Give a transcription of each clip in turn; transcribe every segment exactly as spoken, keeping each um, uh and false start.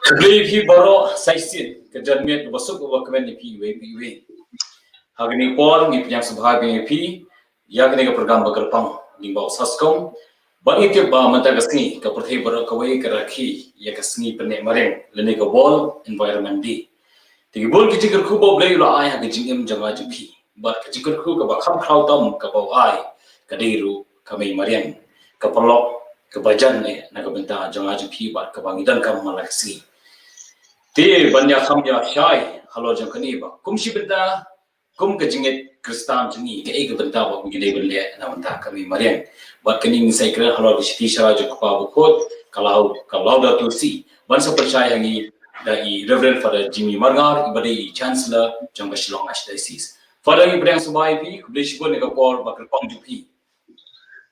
Khublei ïa phi baroh sa shisien, ka janmiet kaba suk kaba kmen ïa phi iwei pa iwei. Ha kane ka por ngi pdiang sngewbha ïa phi ïa kane ka program ba kyrpang lyngba u SASCOM. Bad ngi tip ba mynta ka sngi ka pyrthei baroh kawei ka rakhe ïa ka sngi pynneh mariang lane ka World Environment Day. Te ki bun ki jingkyrkhu ba U Blei u la ai ha ka jingim jong nga jong phi. Bad ka jingkyrkhu kaba kham khraw tam kaba u ai ka dei ruh ka mei mariang, ka paralok kaba jan eh na ka bynta jong nga jong phi bad kaba ngi donkam man la ka sngi. Te ban ïa kham ïa shai halor jong kane ba kum shi bynta, kum ka jingngeit Khristan jong ngi, kaei ka bynta ba ngi dei ban leh na bynta ka mei mariang. Bad kane ngi sa ïakren halor ka shithi sharai jong u Kpa Bakhuid, ka Lau, ka Laudato Si. Ban sa pynshai ha ngi da i Reverend Father Jimmy Marngar, iba dei i Chancellor jong ka Shillong Archdiocese. Father, ngi pdiang sngewbha ïa phi, khublei shibun ïa ka por ba kyrpang jong phi.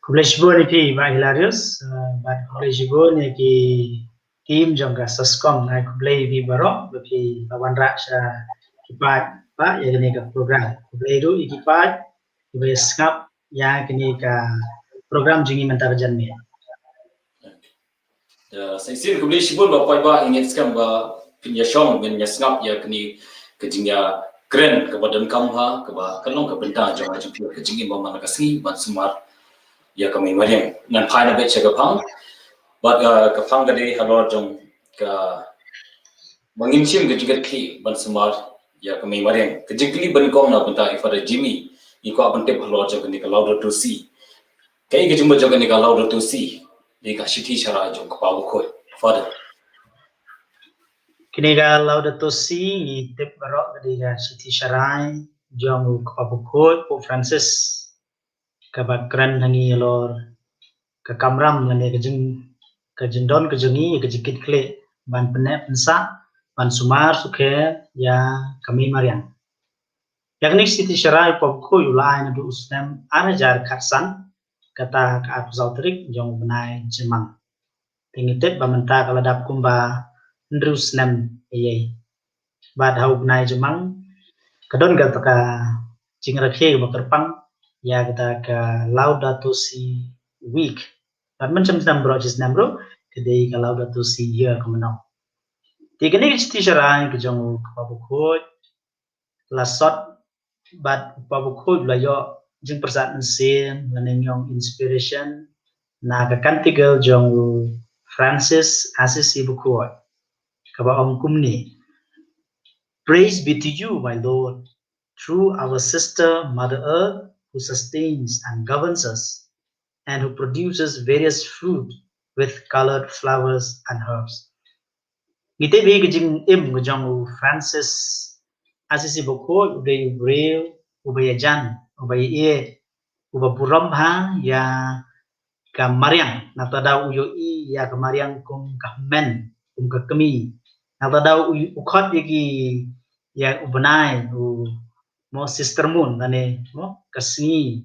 Khublei shibun ïa phi Bah Hilarius, uh, bad khublei shibun ïa ki team jong ka SASCOM. Ngai khublei ïa phi baroh ba phi la wanrah sha ki paid ba ïa kane ka program. Khublei ruh ïa ki paid kiba ïa sngap ïa kane ka program jong ngi mynta ka janmiet. Sa shisien khublei shibun ba paidbah, ngi ngeit skhem ba phin ïa shong, phin ïa sngap ïa kane ka jingïakren kaba donkam ha kaba ka long ka bynta jong nga jong phi, ka jingim ba man la ka sngi ban sumar ïa ka mei mariang. Ngan phai na beit sha ka phang. Bad, uh, ka phang ka dei halor jong ka ba ngin shim ka jingkitkhlieh ban sumar ïa ka mei mariang. Ka jingkylli ba nyngkong na bynta i Father Jimmy, ngi kwah ban tip halor jong kane ka Laudato Si. Kaei ka jingbym jong kane ka Laudato Si? Dei ka shithi sharai jong u Kpa Bakhuid, Father. Kane ka Laudato Si ngi tip baroh ka dei ka shithi sharai jong u Kpa Bakhuid Pope Francis, kaba kren ha ngi halor ka kamram lane ka jing, ka jingdon ka jong ngi ka jingkitkhlieh ban pynneh pynsah, ban sumar sukher ïa ka mei mariang. Ïa kane ka shithi sharai u Kpa Bakhuid u la ai naduh u snem ar hajar khatsan, kata ka arphew saw tarik jong u bnai Jymmang. Te ngi tip ba mynta ka la dap kumba hynriew snem ïa ei. Bad ha u bnai Jymmang ka don kata ka jingrakhe kaba kyrpang ïa kata ka Laudato Si Week. Bad mynshem snem baroh shi snem ruh ka dei ka Laudato Si Year kumno. Te kane ka shithi sharai ka jong u Kpa Bakhuid la sot bad u Kpa Bakhuid la ïoh jingpyrsad mynsiem lane ñiong inspiration na ka canticle jong u Francis Assisi Bakhuid, kaba ong kumne: Praise be to you, my Lord, through our sister Mother Earth, who sustains and governs us, and who produces various fruit with colored flowers and herbs. Ngi tip ïa ka jingim ka jong u Francis Assisi Bakhuid, u dei u briew uba ïajan, uba ïeit, uba burom bha ïa ka mariang. Nangta daw u ïohi ïa ka mariang kum ka hynmen, kum ka kmie. Nangta daw u, u khot ïa ki, ïa u bnai, u mo sister moon, lane mo ka sngi,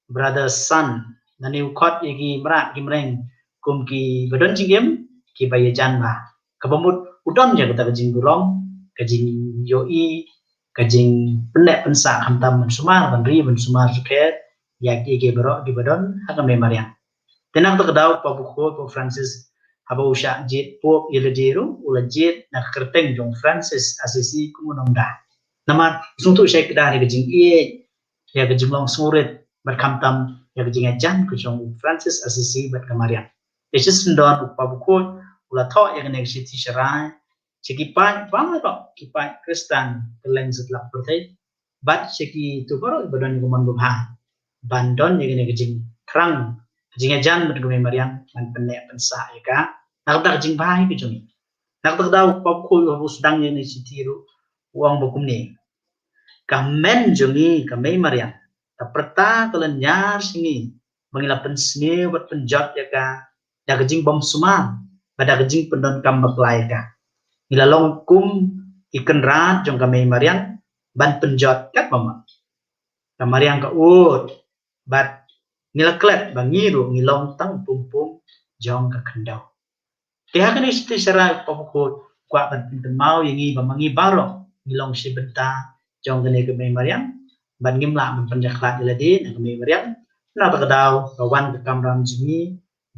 brother sun, lane u khot ïa ki mrad ki mreng kum kiba don jingim, kiba ïajan bha. Kaba mut u don ïa kata ka jingburom, ka jingïohi, ka jingpynneh pynsah khamtam ban sumar ban ri ban sumar sukher ïa kiei kiei baroh kiba don ha ka mei mariang. Te nangta ka daw u Kpa Bakhuid, u Pope Francis, haba u shah jied Pope ïa lade ruh u la jied na ka kyrteng jong Francis Assisi kum u nongda. Namar u sngewthuh shai kdar ïa ka jingïeit, ïa ka jinglong sngewrit bad khamtam ïa ka jingïajan ka jong u Francis Assisi bad ka mariang. Te shisyndon u Kpa Bakhuid u la thoh ïa kane ka shithi sharai sha ki paid baroh, ki paid Khristan kylleng satlak pyrthei, bad sha kito baroh kiba don ïa ka mon babha, ban don ïa kane ka jingthrang, ka jingïajan bad ka mei mariang ban pynneh pynsah ïa ka na ka bynta ka jingbha ka jong ngi. Na kata ka daw u Kpa Bakhuid u sdang ïa kane ka shithi ruh u ong ba kumne: Ka hynmen jong ngi ka mei mariang, ka pyrta ka lyniar sha ngi ba ngi la pynsniew bad pynjot ïa ka da ka jingbymsumar bad da ka jingpyndonkam bakla ïa ka. Ngi la long kum ki kynrad jong ka mei mariang ban pynjot katba mut. Ka mariang ka ud bad ngi la klet ba ngi ruh ngi long tang pum pum jong ka khyndew. Te ha kane ka shithi sharai u Kpa Bakhuid u kwah ban pynkynmaw ïa ngi ba ma ngi baroh ngi long shi bynta jong kane ka mei mariang, bad ngim lah ban pynjakhlad ïa lade na ka mei mariang. Na kata ka daw ka wan ka kamram jong ngi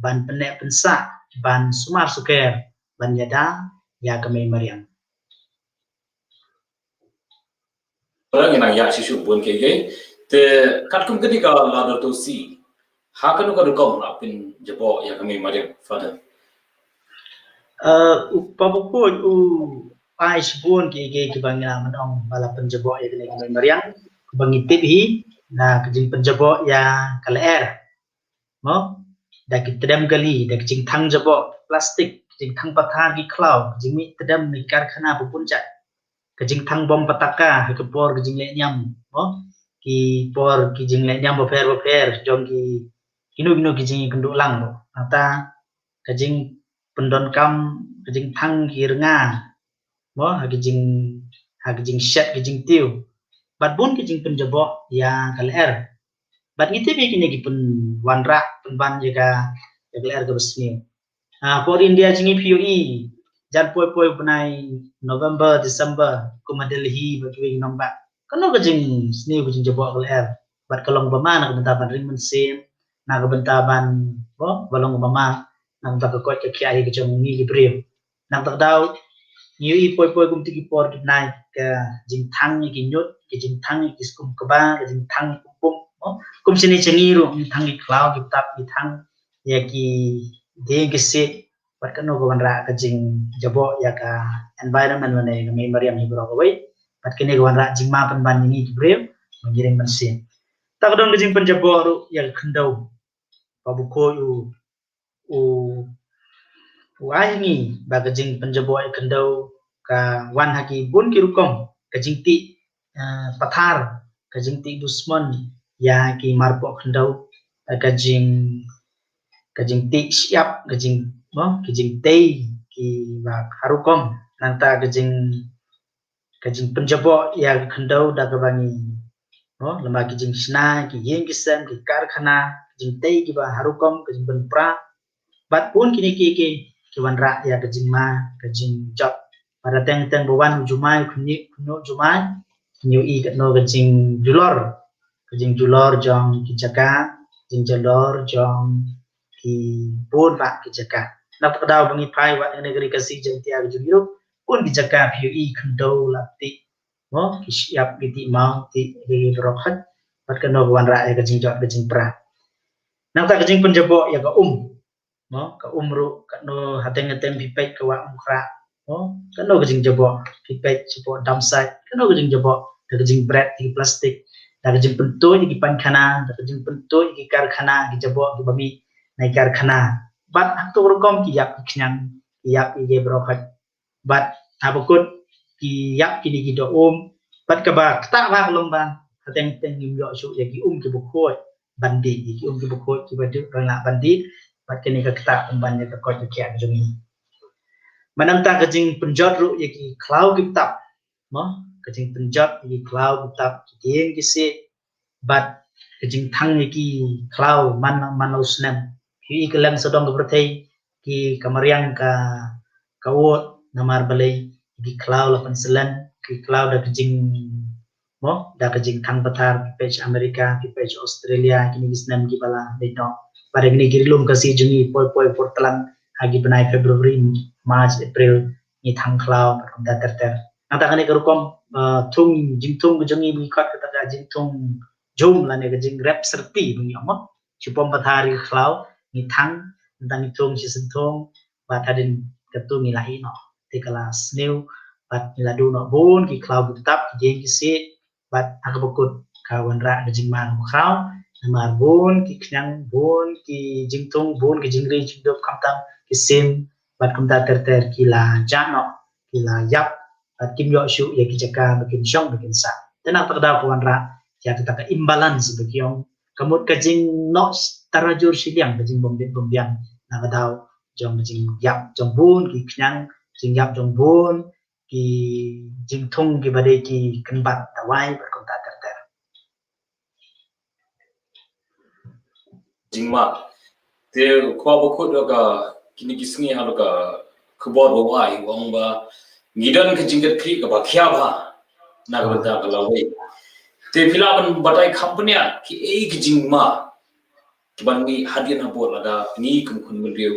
ban pynneh pynsah, ban sumar sukher, ban ïada ïa ka mei mariang. Para ngi nang ïa shisha bun kiei kiei. Te katkum kane ka ladder to sea, ha kano ka rukom la pynjaboh ïa ka mei mariang, Father? Uh, u Papa Coach u ai shibun kiei kiei kiba ngi la mynta ong ba la pynjaboh ïa kane ka mei mariang, kiba ngi tip hi na ka jingpynjaboh ïa ka lyer, mo, da ki tdem kali, da ki jingthang jaboh plastik, ki jingthang pathar ki khlaw, ki jingmih tdem na ki karkhana ba bun jait, ka jingthang bom pataka ha ki por ki jingleh niam, mo, ki por ki jingleh niam bapher bapher jong ki kino kino ki jingïakynduh lang, mo. Nangta ka jingpyndonkam, ka jingthang ki rnga, mo, ha ki jing, ha ki jingshet ki jingtiew. Bad bun ki jingpynjaboh ïa ka lyer. Bad ngi tip ïa kine ki pynwanrah pynban ïa ka, ïa ka lyer kaba sniew. Ah, por India jong ngi phi ïohi, jan poi poi bnai November, December, kum ha Delhi bad kiwei ki nongbah, kano ka jingsniew ka jingjaboh ka lyer. Bad ka long ba ma na ka bynta ban ring mynsiem, na ka bynta ban, mo, ba long ba ma na ka bynta ka koit ka khiah hi ka jong ngi ki briew. Nangta ka daw ngi ïohi poi poi kumta ki por ki bnai, ka jingthang ïa ki ñiut, ka jingthang ïa ki skum kba, ka jingthang ïa ki pum, mo. Kum shane sha ngi ruh ngi thang ki khlaw ki btap, ngi thang ïa ki dieng ki siej, bad kano ka wanrah ka jingjaboh ïa ka environment lane ka mei mariang hi baroh kawei. Bad kane ka wanrah jingma pynban ïa ngi ki briew ba ngi ring mynsiem. Ta ka don ka jingpynjaboh ruh ïa ka khyndew. Papa Coach u, u, u ai ngi ba ka jingpynjaboh ïa ka khyndew ka wan ha ki bun ki rukom, ka jingtih, eh, pathar, ka jingtih dusmon ïa ki marpoh khyndew, eh, ka jing, ka jingtih shyiap, ka jing, mo, ka jingtei kiba ha rukom, nangta ka jing, ka jingpynjaboh ïa ka khyndew da kaba ngi, mo, lem bad ki jingshna, ki ïing ki sem, ki karkhana, ki jingtei kiba ha rukom, ka jingpynpra. Bad bun kine kiei kiei ki wanrah ïa ka jingma, ka jingjot. Bad teng teng ba wan u Jumai, u khynñiuh, khynñiuh Jumai, ngi ïohi katno ka jingjulor, ka jingjulor jong ki jaka, jingjulor jong ki bun bah ki jaka. Nangta ka daw ba ngi phai wat ha kane ka Ri Khasi Jaiñtia ka jong ngi ruh, bun ki jaka phi ïohi khyndew la tih, mo, ki shyiap, ki tih maw, tih, ki baroh khoit. Bad kano ka wanrah ïa ka jingjot ka jingpra. Nangta ka jingpynjaboh ïa ka um, mo, ka um ruh, kano hateng hateng phi peit ka wah Umkhrah, mo, kano ka jingjaboh, phi peit shapoh dump site, kano ka jingjaboh, da ka jingbret ïa ki plastik, da ka jingpyntuid ïa ki painkhana, da ka jingpyntuid ïa ki karkhana, ki jaboh kiba mih na ki karkhana. Bad ha kato ka rukom ki ïap ki khñiang, ki ïap ïa ki baroh khoit. Bad haba kut ki ïap kine ki doh um, bad kaba ktah bha ka long ba hateng teng ngim ïoh shuh ïa ki um kiba khuid ban dih, ïa ki um kiba khuid kiba dih rang lah ban dih, bad kane ka ktah pynban ïa ka koit ka khiah ka jong ngi. Bad nangta ka jingpynjot ruh ïa ki khlaw ki btap, mo, ka jingpynjot ïa ki khlaw ki btap, ki dieng ki siej, bad ka jingthang ïa ki khlaw man man la u snem. Phi ïohi kylleng sawdong ka pyrthei, ki ka mariang ka, ka ud, namar balei, ki khlaw la pynsylleng, ki khlaw da ka jing, mo, da ka jingthang pathar, phi peit sha America, phi peit sha Australia, kine ki snem kiba la leit noh. Bad kine ki ri lum Khasi jong ngi poi poi por tlang ha ki bnai February, March, April, ngi thang khlaw bad kumta ter ter. Nangta kane ka rukom, uh, thung, jingthung ka jong ngi ba ngi khot kata ka jingthung jum lane ka jingrep syrti ba ngi ong, mo. Shu pom pathar ïa ka khlaw, ngi thang, nangta ngi thung shi synthong, bad hadien kata ngi la ïeh noh. Te ka la sniew, bad ngi la duh noh bun ki khlaw ki btap, ki dieng ki siej, bad ha kaba kut ka wanrah ka jingma kaba khraw, namar bun ki khñiang, bun ki jingthung, bun ki jingri jingdup khamtam, ki sim, bad kumta ter ter ki la jah noh, ki la ïap, bad kim ïoh shuh ïa ki jaka ba kin shong ba kin sah. Te nangta ka daw ka wanrah ïa kata ka imbalance ba ki ong, ka mut ka jingnoh tarajur shiliang, ka jingbym bit bym biang na ka daw jong ka jingïap jong bun ki khñiang, jingïap jong bun ki jingthung kiba dei ki kynbat dawai bad kumta ter ter. Jingma. Te ko ba kut ka kine ki sngi ha ka khubor ba wai, u ong ba ngi don ka jingkitkhlieh kaba khia bha na ka bynta ka lawei. Te phi lah ban batai kham bniah kiei ki jingma kiban mih hadien habud lada ngi kum khun bynriew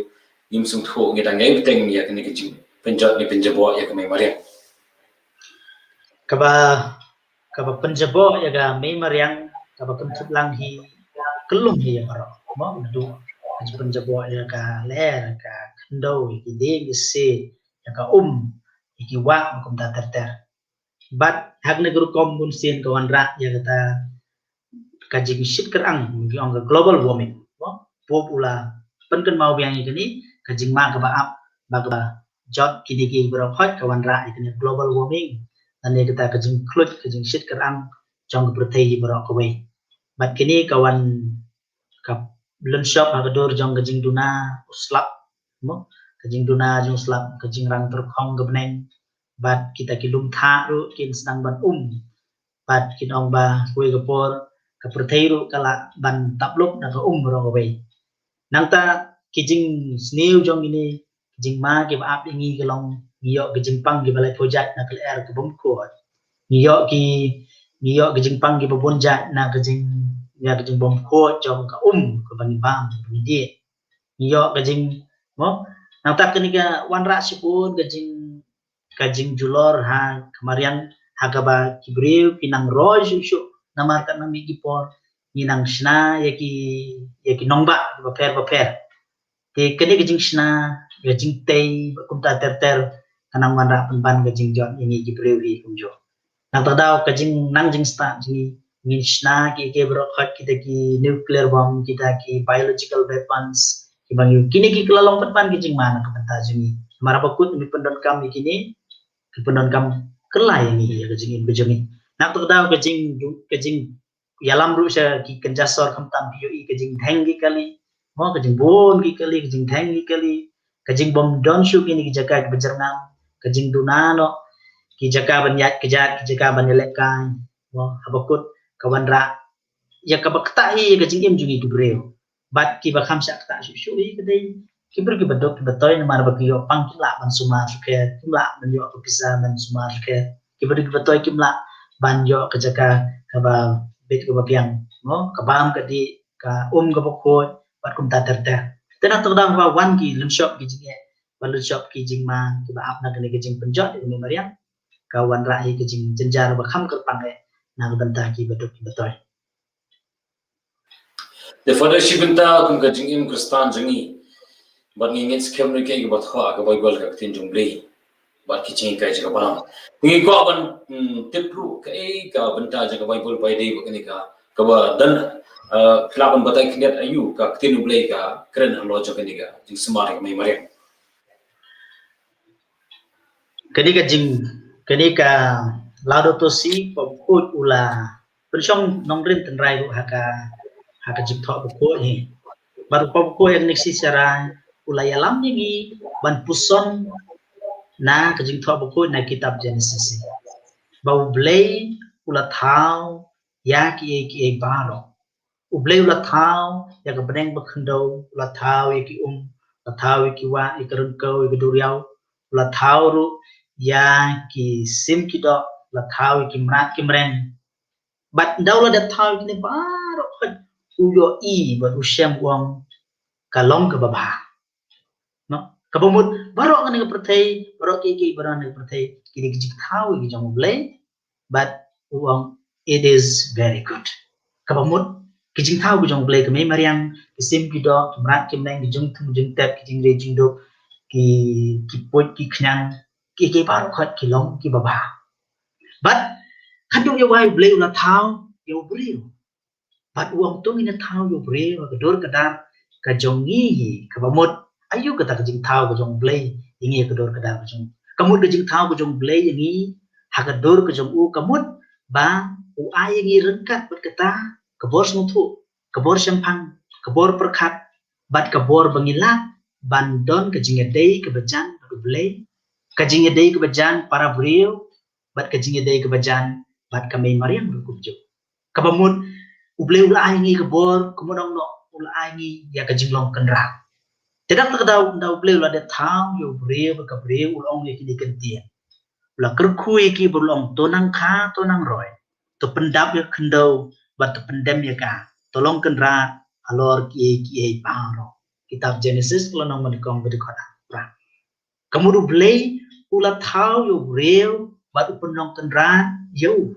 ngim sngewthuh, ngi dang ïai bteng ïa kane ka jing pynjot ne pynjaboh ïa ka mei mariang. Kaba, kaba pynjaboh ïa ka mei mariang, kaba kynthup lang hi, kyllum hi ïa baroh. Mo, naduh ka jingpynjaboh ïa ka lyer, ka khyndew, ïa ki dieng, ïa ki siej, ïa ka um, ïa ki wah, kumta ter ter. Bad ha kane ka rukom bun sien ka wanrah ïa kata ka jingshit kyrang, ki ong ka global warming. Mo, pop u la pynkynmaw biang ïa kane, ka jingma kaba ap, ba kaba jot kine ki baroh khoit ka wanrah ïa kane global warming. Lane kata ka jingkhluit, ka jingshit kyrang jong ka pyrthei hi baroh kawei. Bad kine ka wan, ka lynshop ha ka dur jong ka jingduna u slap, mo, ka jingduna jong u slap, ka jingrang tyrkhong ka bneng, bad kita ki lum thah ruh kin sdang ban um, bad kin ong ba kawei ka por ka pyrthei ruh ka lah ban tap lup na ka um baroh kawei. Nangta ki jingsniew jong kine ki jingma kiba ap ïa ngi ka long, ngi ïoh ki jingpang kiba laiphew jait na ka lyer ka bym khuid. Ngi ïoh ki, ngi ïoh ki jingpang kiba bun jait na ka jing, ïa ka jingbymkhuid jong ka um kaba ngi bam, kaba ngi dih. Ngi ïoh ka jing, mo, nangta kane ka wanrah shibun ka jing, ka jingjulor ha ka mariang, ha kaba ki briew ki nang roi shuh shuh, namar ka nang mih ki por ngi nang shna ïa ki, ïa ki nongbah bapher bapher. Te kane ka jingshna, ka jingtei, bad kumta ter ter, ka nang wanrah pynban ka jingjot ïa ngi ki briew hi kumjuh. Nangta ka daw ka jing, nang jingstad jong ngi, ngin shna ki, ki baroh khoit kita ki nuclear bomb, kita ki biological weapons, kiba ngi, kine ki kylla long pynban ki jingma na ka bynta jong ngi. Namar haba kut ngi pyndonkam ïa kine, ki pyndonkam kylla ïa ngi, ïa ka jingim ka jong ngi. Nangta ka daw ka jing, ka jing ïalam ruh sha ki kynja sor khamtam ki ïohi ka jingdheng ki kali, mo, ka jingbun ki kali, ka jingdheng ki kali, ka jingbym don shuh kine ki jaka kiba jyrngam, ka jingduna noh ki jaka ban ïaid kjat, ki jaka ban ïalehkai, mo, haba kut ka wanrah ïa kaba ktah hi ïa ka jingim jong ngi ki briew. Bad kiba kham shah ktah shuh shuh hi ka dei ki briew kiba duk kiba toi, namar ba ki ïoh pang kim lah ban sumar shuh kher, kim lah ban ïoh ka pisa ban sumar shuh kher. Ki briew kiba toi kim lah ban ïoh ka jaka kaba bit kaba biang, mo, ka bam ka dih, ka um kaba khuid, bad kumta ter ter. Te nangta ka daw ba wan ki lynshop ki jingeh, ba lynshop ki jingma kiba ap na kane ka jingpynjot ïa ka mei mariang, ka wanrah ïa ka jingjynjar ba kham kyrpang eh na ka bynta kiba duk kiba toi. Te Father, shi bynta kum ka jingim Khristan jong ngi, bad ngi ngeit skhem ruh ïa kaei kaba thoh ha ka Baibl, ka ktien jong U Blei, bad ki jinghikai jong ka balang. Te ngi kwah ban, mm, tip ruh kaei ka bynta jong ka Baibl ba ïadei bad kane ka, kaba don, eh, phi lah ban batai khyndiat aïu ka ktien U Blei ka kren halor jong kane ka jingsumar ïa ka mei mariang. Kane ka jing, kane ka Laudato Si, Kpa Bakhuid u la pynshong nongrim tynrai ruh ha ka, ha ka jingthoh bakhuid hi. Bad Kpa Bakhuid ha kane ka shisha rai u la ïalam ïa ngi ban puson na ka jingthoh bakhuid na kitab Genesis hi, ba U Blei u la thaw ïa kiei kiei baroh. U Blei u la thaw ïa ka bneng ba khyndew, u la thaw ïa ki um, u la thaw ïa ki wah, ïa ka ryngkew, ïa ka duriaw, u la thaw ruh ïa ki sim ki doh, u la thaw ïa ki mrad ki mreng. Bad ynda u la dep thaw ïa kine baroh khoit, u ïohi bad u shem, u ong ka long kaba bha. No? Kaba mut baroh kane ka pyrthei, baroh kiei kiei baroh kane ka pyrthei, ki dei ki jingthaw ki jong U Blei, bad u ong, "It is very good." Kaba mut ki jingthaw ki jong U Blei, ka mei mariang, ki sim ki doh, ki mrad ki mreng, ki jingthung jingtep, ki jingri jingduk, ki, ki puit ki khñiang, kiei kiei baroh khoit ki long kiba bha. Bad haduh ïa wei U Blei u la thaw ïa u briew. Bad u ong, to ngin ïa thaw ïa u briew ha ka dur ka dar ka jong ngi hi. Kaba mut aïu kata ka jingthaw ka jong U Blei ïa ngi ha ka dur ka dar ka jong u? Ka mut ka jingthaw ka jong U Blei ïa ngi ha ka dur ka jong u, ka mut ba u ai ïa ngi ryngkat bad kata ka bor sngewthuh, ka bor shemphang, ka bor pyrkhat, bad ka bor ba ngi lah ban don ka jingïadei kaba jan bad U Blei, ka jingïadei kaba jan para briew, bad ka jingïadei kaba jan bad ka mei mariang ruh kumjuh. Kaba mut U Blei u la ai ngi ka bor, kumno nong noh, u la ai ngi ïa ka jinglong kynrad. Te da kata ka daw, ynda U Blei u la dep thaw ïa u briew bad ka briew, u la ong ïa kine ki kyntien. U la kyrkhu ïa ki bad u la ong, to nang kha, to nang roi, to pyndap ïa ka khyndew bad to pyndem ïa ka, to long kynrad halor kiei kiei baroh. Kitab Genesis ka lynnong ba nyngkong, ka dkhot arphew phra. Ka mut U Blei u la thaw ïa u briew bad u pynlong kynrad ïa u.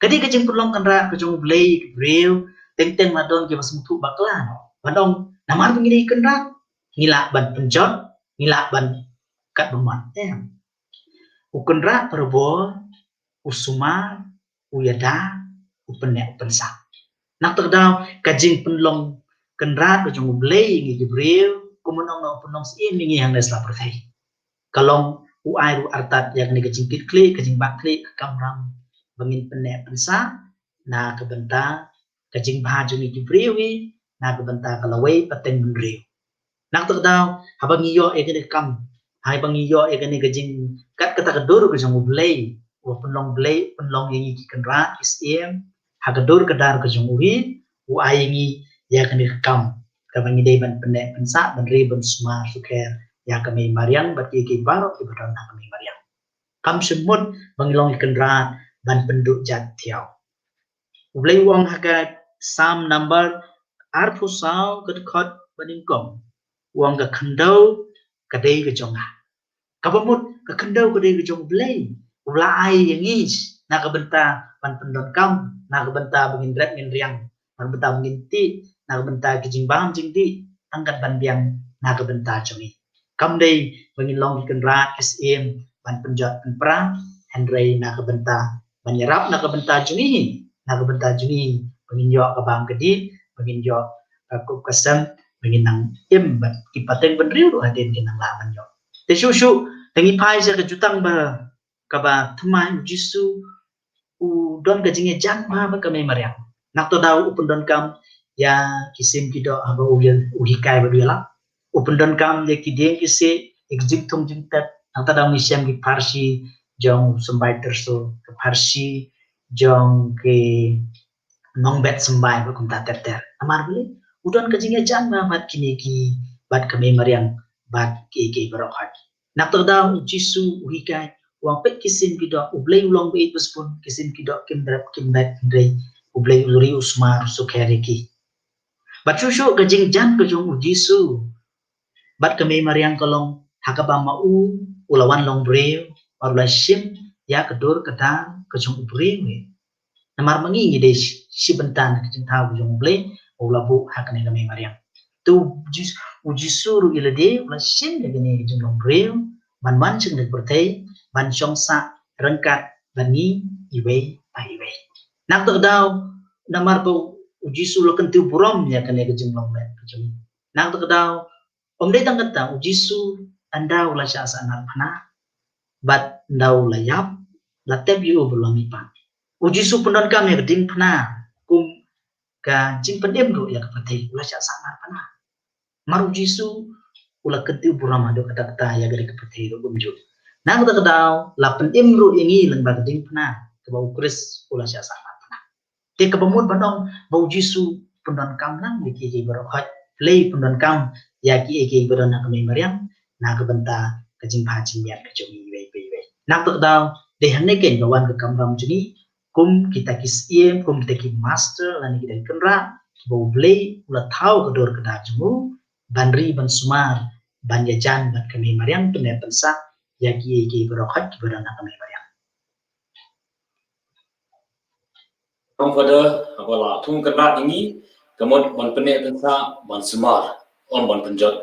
Ka dei ka jingpynlong kynrad ka jong U Blei ïa ki briew, teng teng la don kiba sngewthuh bakla noh. Ban ong namar ba ngi dei kynrad, ngi lah ban pynjot, ngi lah ban kat ba mon. Em. U kynrad barabor u sumar, u ïada, u pynneh u pynsah. Na kata ka daw ka jingpynlong kynrad ka jong U Blei ïa ngi ki briew, kumno ngi pynlong siem ïa ngi hangne sla pyrthei. Ka long u ai ruh artat ïa kane ka jingkitkhlieh, ka jingbakkhlieh, ka kamram ba ngin pynneh pynsah na ka bynta ka jingbha jong ngi ki briew hi, na ka bynta ka lawei pateng bynriew. Na kata ka daw haba ngi ïoh ïa kane ka kam, haba ngi ïoh ïa kane ka jing, kat kata ka dur ka jong U Blei, u pynlong Blei, pynlong ïa ngi ki kynrad ki siem ha ka dur ka dar ka jong u hi, u ai ïa ngi ïa kane ka kam kaba ngi dei ban pynneh pynsah, ban ri, ban sumar sukher ïa ka Mei Mariang bad kiei kiei baroh kiba don ha ka Mei Mariang. Kam shym mut ba ngi long ki kynrad ban pynduh jait thiaw. U Blei u ong ha ka Salm number arphew saw ka dkhot ba nyngkong, u ong ka khyndew ka dei ka jong nga. Kaba mut ka khyndew ka dei ka jong U Blei. U la ai ïa ngi na ka bynta ban pyndonkam, na ka bynta ba ngin rep ngin riang, na ka bynta ba ngin tih, na ka bynta ki jingbam jingdih, tang kat ban biang na ka bynta jong ngi. Kam dei ba ngin long ki kynrad ki siem ban pynjot pynpra, hynrei na ka bynta ban ïarap na ka bynta jong ngi, na ka bynta jong ngi ba ngin ïoh ka bam ka dih, ba ngin ïoh ka kup ka sem, ba ngin nang im bad ki pateng bynriew ruh hadien kin nang lah ban ïoh. Te shuh shuh te ngi phai sha ka jutang ba kaba thymmai, U Jisu u don ka jingïajan bha bad ka Mei Mariang. Na kata ka daw u pyndonkam ïa ki sim ki doh haba u ïa, u hikai bad u ïalap. U pyndonkam ïa ki dieng ki siej, ïa ki jingthung jingtep. Na kata ka daw ngi shem ki pharshi jong u symbai tyrsol, ki pharshi jong ki nongbet symbai bad kumta ter ter. Namar balei? U don ka jingïajan bha bad kine ki, bad ka Mei Mariang bad kiei kiei baroh khoit. Na kata ka daw U Jisu u hikai, u ong peit ki sim ki doh, U Blei u long ba ïeit ba sbun, ki sim ki doh kim drep kim bet, hynrei U Blei u ri, u sumar, u sukher ïa ki. Bad shuh shuh ka jingjan ka jong U Jisu bad ka Mei Mariang ka long ha kaba ma u u la wan long briew, bad u la shim ïa ka dur ka dar ka jong u briew. Namar ma ngi ngi dei shi, shi bynta na ka jingthaw ka jong U Blei u la buh ha kane ka Mei Mariang. Te U Jis-, U Jisu ruh ïa lade u la shim ïa kane ka jinglong briew ban wan sha kane ka pyrthei, ban shong sah ryngkat bad ngi iwei pa iwei. Na kata ka daw namar ba U Jisu u la kyntiew burom ïa kane ka jinglong met ka jong ngi. Na kata ka daw ym dei tang kata, U Jisu ynda u la shah sahnarphna bad ynda u la ïap, la tep ïa u ba long mihpat. U Jisu pyndonkam ïa ka diengphna kum ka jingpynim ruh ïa ka pyrthei, u la shah sahnarphna. Namar U Jisu u la kyntiew burom haduh katta katta ïa ka pyrthei ruh kumjuh. Na kata ka daw la pynim ruh ïa ngi lyngba ka diengphna kaba U Khrist u la shah sahnarphna. Te kaba mut ban ong ba U Jisu pyndonkam lang ïa kiei kiei baroh, hooid, U Blei pyndonkam ïa kiei kiei ba don ha ka Mei Mariang na ka bynta ka jingbha jingmiat ka jong ngi iwei pa iwei. Na kata ka daw dei hangne keiñ ba wan ka kamram jong ngi kum kita ki siem, kum kita ki master lane kita ki kynrad kiba U Blei u la thaw ka dur ka dar jong u ban ri ban sumar ban ïajan bad ka Mei Mariang, pynneh pynsah ïa kiei kiei baroh hooid kiba don ha ka Mei Mariang. Ong Father, haba la thung kynrad ïa ngi, ka mut ban pynneh pynsah, ban sumar, ym ban pynjot.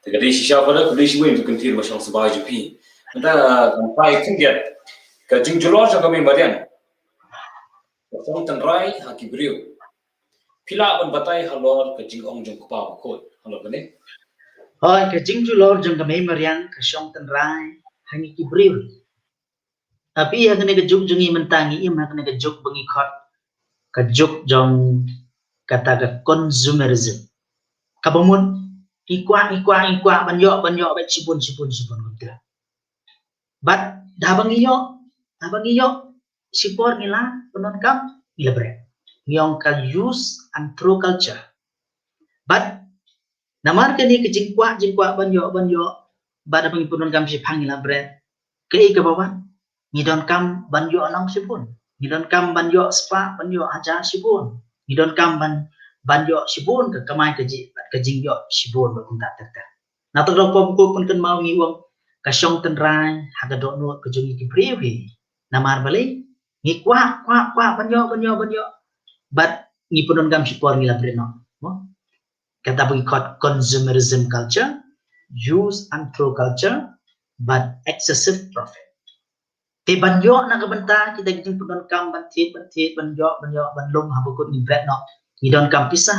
Te ka dei shisha Father, ka dei shi wei tu kyntien ba shong sbai jong phi. Mynta, kan phai khyndiat ka jingjulor jong ka Mei Mariang. Ka shong tynrai ha ki briew. Phi lah ban batai halor ka jingong jong Kpa Bakhuid halor kane? Hooid, ka jingjulor jong ka Mei Mariang ka shong tynrai ha ngi ki briew. Tapi ha kane ka juk jong ngi mynta ngi im ha kane ka juk ba ngi khot ka juk jong kata ka consumerism. Kaba mut ngi kwah, ngi kwah, ngi kwah ban ïoh, ban ïoh bad shibun, shibun, shibun kumta. Bad da ba ngi ïoh, da ba ngi ïoh shipor ngi la pyndonkam, ngi la bret. Ngi ong ka use and throw culture. Bad namar kane ka jingkwah, jingkwah ban ïoh, ban ïoh, bad da ba ngi pyndonkam shiphang ngi la bret. Kaei kaba wan? Ngi donkam ban ïoh lang shibun. Ngi donkam ban ïoh spah, ban ïoh hajar shibun. Ngi donkam ban, ban ïoh shibun ka kamai kajih bad ka jingïoh shibun bad kumta ter ter. Na kata ka daw Kpa Bakhuid pynkynmaw ngi, u ong ka shong tynrai ha ka dohnud ka jong ngi ki briew hi. Namar balei? Ngi kwah, kwah, kwah ban ïoh, ban ïoh, ban ïoh. Bad ngi pyndonkam shipor ngi la bret noh. Mo? Kata ba ngi khot consumerism culture, use and throw culture, bad excessive profit. Te ban ïoh na ka bynta kita ki jingpyndonkam ban thied, ban thied, ban ïoh, ban ïoh, ban lum, haba kut ngi bret noh. Ngi donkam pisa,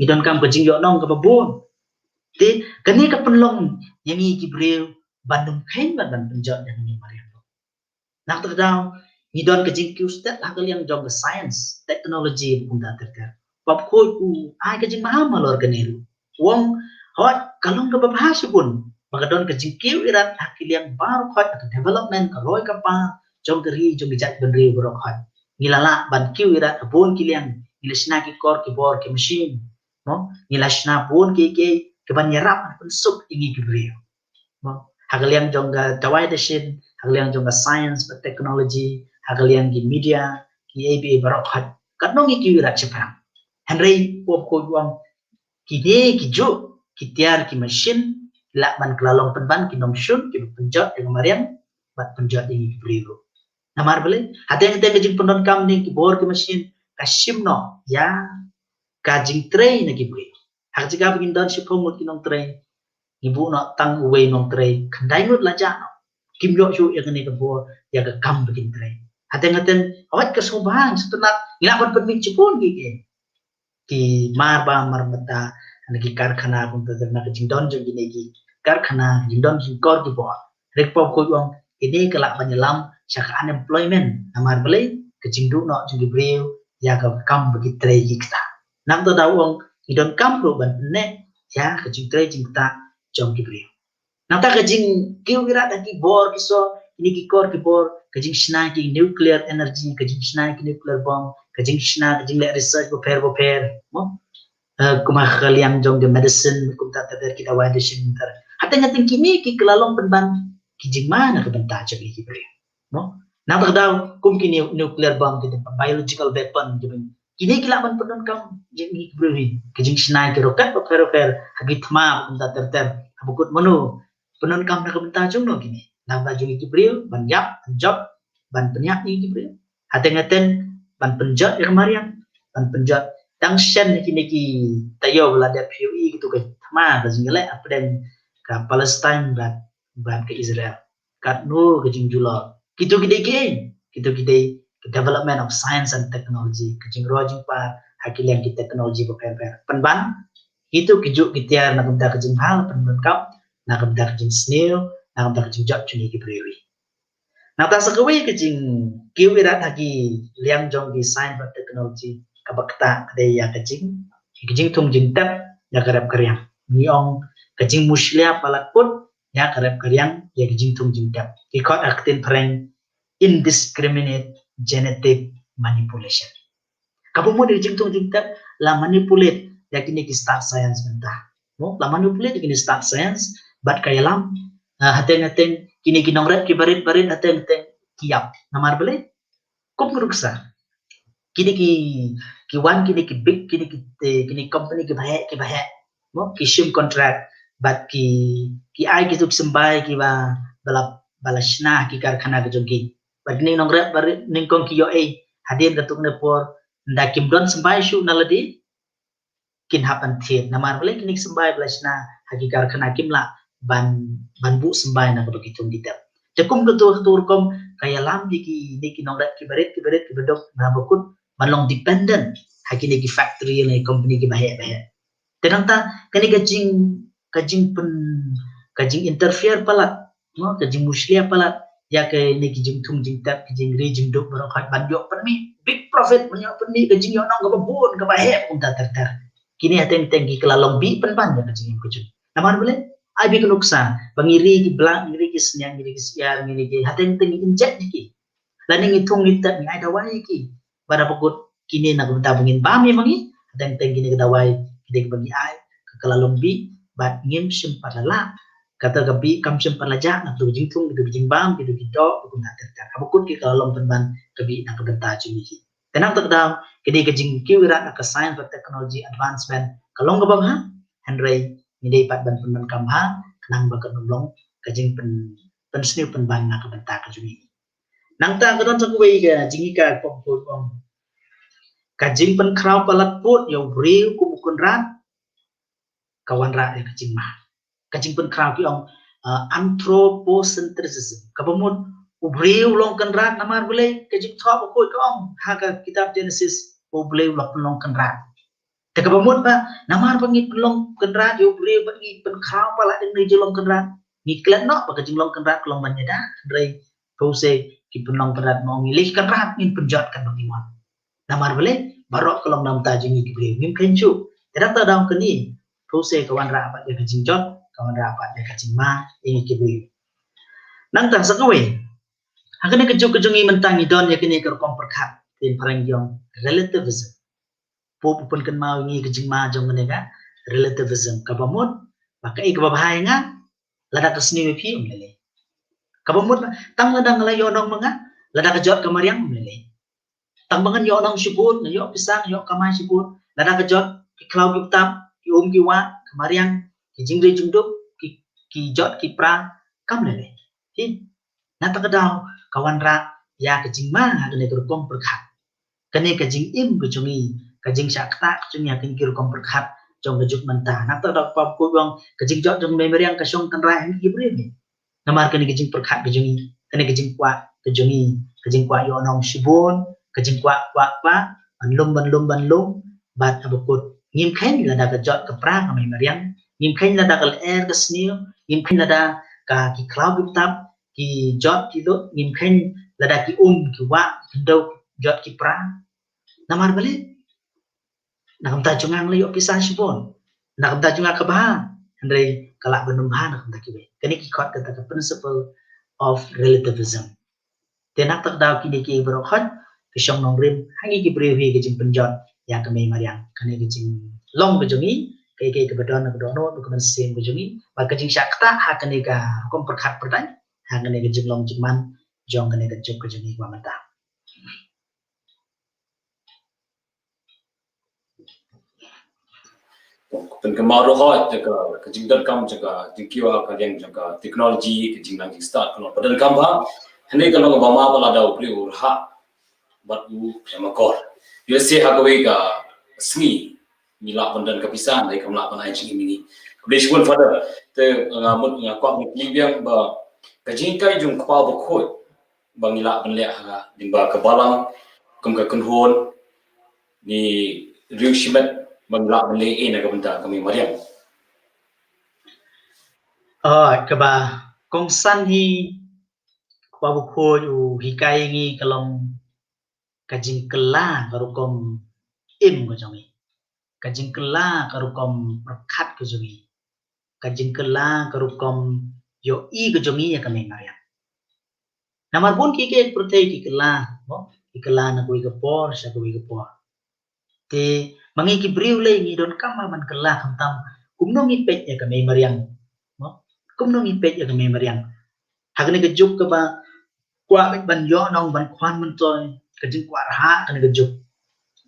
ngi donkam ka jingïohnong kaba bun. Te kane ka pynlong ïa ngi ki briew ban ym kheiñ ban, ban pynjot ïa kane mariang. Na kata ka daw ngi don ka jingkiew stet ha ka liang jong ka science, technology, kumta ter ter. Pop khot u ai ka jingmaham halor kane ruh. U ong hooid ka long kaba bha shibun ba ka don ka jingkiew irat ha ki liang baroh khoit, ha ka development, ka roi ka par jong ka ri, jong ki jaitbynriew baroh khoit. Ngi la lah ban kiew irat ha bun ki liang, ngi la shna ki kor ki bor ki machine. Mo, ngi la shna bun kiei kiei kiban ïarap ban pynsuk ïa ngi ki briew. Mo, ha ka liang jong ka dawai dashin, ha ka liang jong ka science bad technology, ha ka liang ki media, kiei kiei baroh khoit. Katno ngi kiew irat shaphrang. Hynrei pop khot u ong kine kijuh ki tiar ki machine ki lah ban kylla long pynban ki nongshun kiba pynjot ïa ka mariang bad pynjot ïa ngi ki briew ruh. Namar balei? Hateng hateng ka jingpyndonkam ne ki bor ki machine ka shim noh ïa ka jingtrei na ki briew. Ha ka jaka ba ngin don shiphew ngut ki nongtrei, ngi buh noh tang uwei nongtrei, khyndai ngut la jah noh. Kim ïoh shuh ïa kane ka bor ïa ka kam ba kin trei. Hateng hateng hooid ka sngewbha, sngewtynnat, ngi lah ban pynmih shibun kiei kiei. Ki mar bam mar mynta na ki karkhana, kumta ter na ka jingdon jong kine ki karkhana, ka jingdon jingkor ki bor. Hynrei pop khot u ong kine ka lah ban ïalam sha ka unemployment. Namar balei? Ka jingduh noh jong ki briew ïa ka kam ba ki trei ki ktah. Na kata daw u ong ngi donkam ruh ban pynneh ïa ka jingtrei jingktah jong ki briew. Nangta ka jingkiew irat ha ki bor ki sor, kine ki kor ki bor, ka jingshna ki nuclear energy, ka jingshna ki nuclear bomb, ka jingshna, ka jingleh research bapher bapher. Mo? Eh, kumba ha ka liang jong ka medicine, kumta ter ter, ki dawai dashin ter. Hateng hateng kine ki kylla long pynban ki jingma na ka bynta jong ngi ki briew. Mo? Na kata ka daw kum ki nu-, nuclear bomb, ki biological weapon, ki, kine ki lah ban pyndonkam jong ngi ki briew hi. Ka jingshna ki rocket bapher bapher ha ki thma, kumta ter ter. Haba kut mano pyndonkam na ka bynta jong no kine? Na ka bynta jong ngi ki briew ban ïap, ban jop, ban pynïap ïa ngi ki briew. Hateng hateng ban pynjot ïa ka mariang, ban pynjot. Tang shen kine ki taïew ba la dep, phi ïohi kito ki thma ka jingïaleh hapdeng ka Palestine bad, bad ka Israel. Katno ka jingjulor. Kito ki dei kiei? Kito ki dei ka development of science and technology, ka jingroi jingpar ha ki liang ki technology bapher bapher. Pynban kito kijuh ki tiar na ka bynta ka jingbha la pyndonkam, na ka bynta ka jingsniew, na ka bynta ka jingjop jong ngi ki briew hi. Nangta sa kawei ka jingkiew irat ha ki liang jong ki science bad technology kaba ktah ka dei ïa ka jing, ka jingthung jingtep ïa ka rep ka riang. Ngi ong ka jingmushlia palat put ïa ka rep ka riang ïa ka jingthung jingtep. Ki khot ha ka ktien phareng indiscriminate genetic manipulation. Kaba mut ïa ka jingthung jingtep la manipulate ïa kine ki stad science mynta. Mo, la manipulate ïa kine stad science bad ka ïalam, ah, hateng hateng kine ki nongrep ki barit barit hateng hateng ki ïap. Namar balei? Kum ka nuksa. Kine ki, ki wan kine ki big, kine ki, eh, kine company kiba heh, kiba heh. Mo, ki shim contract bad ki, ki ai kito ki symbai kiba, ba la, ba la shna ha ki karkhana ka jong ki. Bad kine nongrep barit nyngkong ki ïohi hadien katto katne por, ynda kim don symbai shuh na lade, kin hap ban thied. Namar balei? Kine ki symbai ba la shna ha ki karkhana kim lah ban, ban buh symbai na kaba ki thung ki tep. Te kum kato, kato rukom ka ïalam ïa kine ki nongrep ki barit, ki barit, kiba duk na ba kut ban long dependent ha kine ki factory ne company kiba heh ba heh. Te nangta kane ka jing, ka jingpyn, ka jinginterfere palat, no, ka jingmushlia palat ïa kine ki jingthung jingtep, ki jingri jingduk baroh khoit ban ïoh pynmih big profit, ban ïoh pynmih ka jingïohnong kaba bun kaba heh kumta ter ter. Kine hateng teng ki kylla long bih pynban ïa ka jingim ka jong. Namar balei? Ai bih ka nuksa ba ngi ri ki blah, ngi ri ki sniang, ngi ri ki syiar, ngi ri ki, hateng teng ngi inject ïa ki. Lane ngi thung ngi tep, ngi ai dawai ïa ki. Bad haba kut kine na ka bynta ba ngin bam ïa ma ngi, hateng teng kine ki dawai, kine kiba ngi ai ka kylla long bih bad ngim shym pat la lah. Kata ka bih kam shym pat la jah na kito ki jingthung, kito ki jingbam, kito ki doh, kumta ter ter. Haba kut ki kylla long pynban ka bih na ka bynta jong ngi. Te na kata ka daw ka dei ka jingkiew irat ha ka science bad technology advancement ka long kaba bha, hynrei ngi dei pat ban pyndonkam bha khnang ba kan ym long ka jingpyn pynsniew pynban na ka bynta ka jong ngi. Nangta ka don sa kawei ka jinghikai ka pom put ong, ka jingpynkhraw palat put ïa u briew kum u kynrad ka wanrah ïa ka jingma. Ka jingpynkhraw ki ong, uh, anthropocentrism, kaba mut u briew long kynrad. Namar balei? Ka jingthoh bakhuid ka ong ha ka kitab Genesis, u briew u la pynlong kynrad. Te kaba mut ba namar ba ngi pynlong kynrad ïa u briew, ba ngi pynkhraw palat ïa u briew long kynrad, ngi klet noh ba ka jinglong kynrad ka long ban ïada. Hynrei puse ki pynlong kynrad ma ong, ngi leh kynrad, ngin pynjot katba ngi mon. Namar balei? Baroh ka long namar jong ngi ki briew, ngim khein shuh. Te nangta da kane, puse ka wanrah pat ïa ka jingjot, ka wanrah pat ïa ka jingma ïa ngi ki briew. Nangta sa kawei, ha kane ka juk ka jong ngi mynta ngi don ïa kane ka rukom pyrkhat, te phareng ki ong relativism. Pope u pynkynmaw ïa ngi ka jingma jong kane ka relativism, kaba mut ba kaei kaba bha ïa nga, lada ka sniew ïa phi, ym lei lei. Kaba mut ba tang lada nga la ïoh nong ma nga, lada ka jot ka mariang, ym lei lei. Tang ba ngan ïoh nong shibun, nga ïoh pisa, nga ïoh kamai shibun, lada ka jot ki khlaw ki btap, ki um ki wah, ka mariang, ki jingri jingduk, ki, ki jot ki pra, kam lei lei. Hi, nangta ka daw ka wanrah ïa ka jingma ha kane ka rukom pyrkhat. Kane ka jingim ka jong ngi, ka jingshah ktah ka jong ngi ha kane ka rukom pyrkhat jong ka juk mynta. Nangta ka daw ka pom put ong, ka jingjot jong ka mei mariang ka shong tynrai ha ngi ki briew. Namar kane ka jingpyrkhat ka jong ngi, kane ka jingkwah ka jong ngi, ka jingkwah ïoh nong shibun, ka jingkwah, kwah, kwah ban lum, ban lum, ban lum, bad haba kut ngim khein lada ka jot ka pra ka mei mariang, ngim khein lada ka lyer ka sniew, ngim khein lada ka ki khlaw ki btap ki jot ki lut, ngim khein lada ki um ki wah ki khyndew jot ki pra. Namar balei? Na ka bynta jong nga nga la ïoh pisa shibun, na ka bynta jong nga ka bha, hynrei ka lah ban ym bha na ka bynta kiwei. Kane ki khot kata ka principle of relativism. Te nangta ka daw kine ki baroh khot ki shong nongrim ha ngi ki briew hi ka jingpynjot ïa ka mei mariang, kane ka jinglong ka jong ngi, kaei kaei kaba don ka dohnud, ka mynsiem ka jong ngi, bad ka jingshah ktah ha kane ka rukom pyrkhat pyrdaiñ, ha kane ka jinglong jingman jong kane ka juk ka jong ngi kaba mynta. Pynkynmaw ruh hoi, jaka, ka jingdonkam, jaka, jingkiew ha ka liang, jaka, technology, ka jingnang jingstad, ka long ba donkam bha, hynrei ka long ba ma ba lada u briew u rhah bad u ïam akor. Ïa se ha kawei ka sngi, ngi lah ban don ka pisa, hynrei kam lah ban ai jingim ïa ngi. Khublei shibun Father, te nga mut nga kwah ban kylli biang ba, ka jinghikai jong u Kpa Bakhuid, ba ngi lah ban leh ha, lyngba ka balang, kum ka kynhun, ne riew shimet, ba ngi lah ban leh ei na ka bynta ka mei mariang. Oh, kaba kongsan hi, Kpa Bakhuid u hikai ngi ka long ka jingkylla ka rukom im ka jong ngi. Ka jingkylla ka rukom pyrkhat ka jong ngi. Ka jingkylla ka rukom ïohi ka jong ngi ïa ka mei mariang. Namar bun ki, ki pyrthei ki kylla, mo, ki kylla na kawei ka por sha kawei ka por. Te ma ngi ki briew lei ngi donkam ban kylla khamtam kumno ngi peit ïa ka mei mariang. Mo, kumno ngi peit ïa ka mei mariang. Ha kane ka juk kaba kwah ban ïoh nong ban khwan myntoi, ka jingkwah rhah kane ka juk.